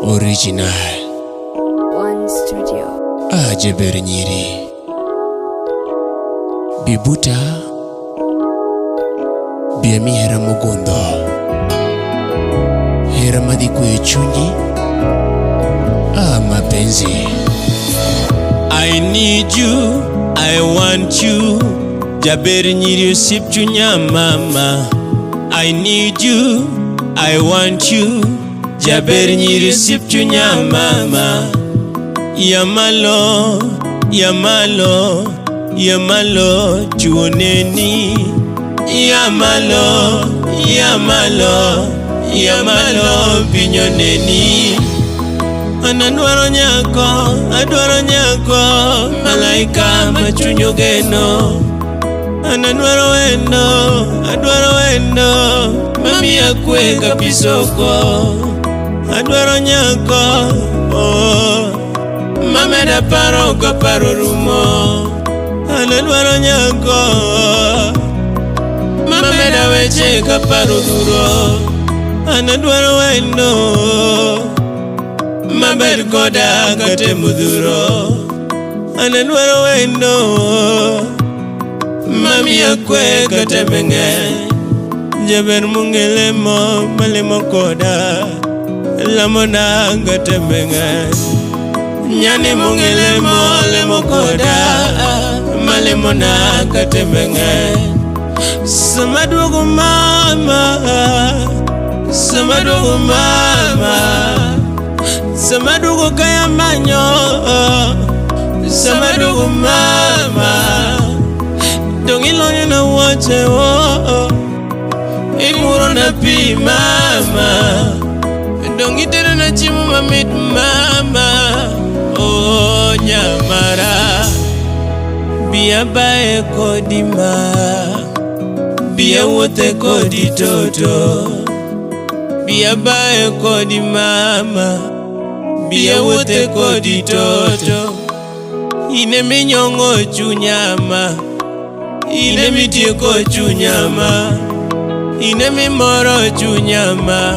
Original. One Studio. Aje ber nyiri. Bibuta. Bi ami hera mogundho. Hera madhi kweyo chunyi. Ah, mapenzi. I need you, I want you. Jaber nyiri osiep chunya mama. I need you, I want you. Jaber nyiri osiep chunya mama. Yamalo, yamalo, yamalo, chuoneni. Yamalo, yamalo, yamalo, pinyoneni. An adwaro nyako, adwaro nyako, malaika ma chuny ogeno. An adwaro wendo, adwaro wendo, mamiya kwe ka pi soko. Adwaro nyako, oh, mameda paro ka paro rumo. An adwaro nyako, mameda weche ka paro dhuro. An adwaro wendo, maber koda katemo dhuro. An adwaro wendo, mamiya kwe katembe ng'eny. Jaber mong'e lemo malemo koda, lamona katembe ng'eny. Nyani mong'e lemo lemo koda, malemona katembe ng'eny. Sama duogo mama, sama duogo mama, sama duogo kaya manyo, sama duogo mama, dong ilonyo na wuoche oh, imuro na pi mama, dong itedo na chiemo mamit mama, oh nyamara, bi abaye kodi ma, bi awuothe kodi toto, bi abaye kodi mama, bi awuothe kodi toto. In eminyong'o chunya ma, in emitieko chunya ma, in emimoro chunya ma,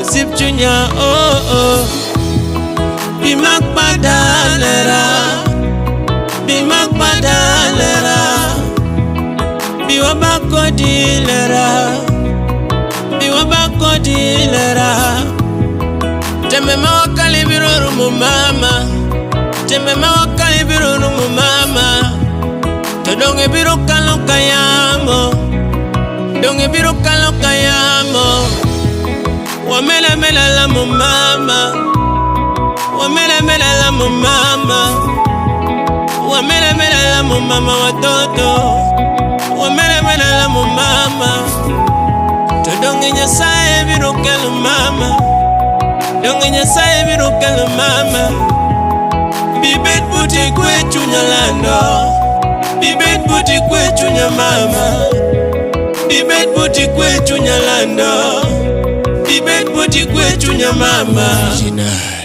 osiep chunya oh oh. Bi mak pada lera, bi mak pada lera, bi waba kodi lera, bi waba kodi lera. Tembe ma wakali biro rumo mama, tembe ma wakali biro rumo mama. To donge biro kalo kayamo, donge biro kalo kayamo. Wamela mela lamo mama, wamela mela lamo mama, wamela mela lamo mama watoto, wamela mela lamo mama. To donge Nyasaye biro kelo mama, donge Nyasaye biro kelo mama. Bibet buti kwe chunya lando, bibet buti kwe chunya mama, bibet buti kwe chunya lando, bibet buti kwe chunya mama. Original.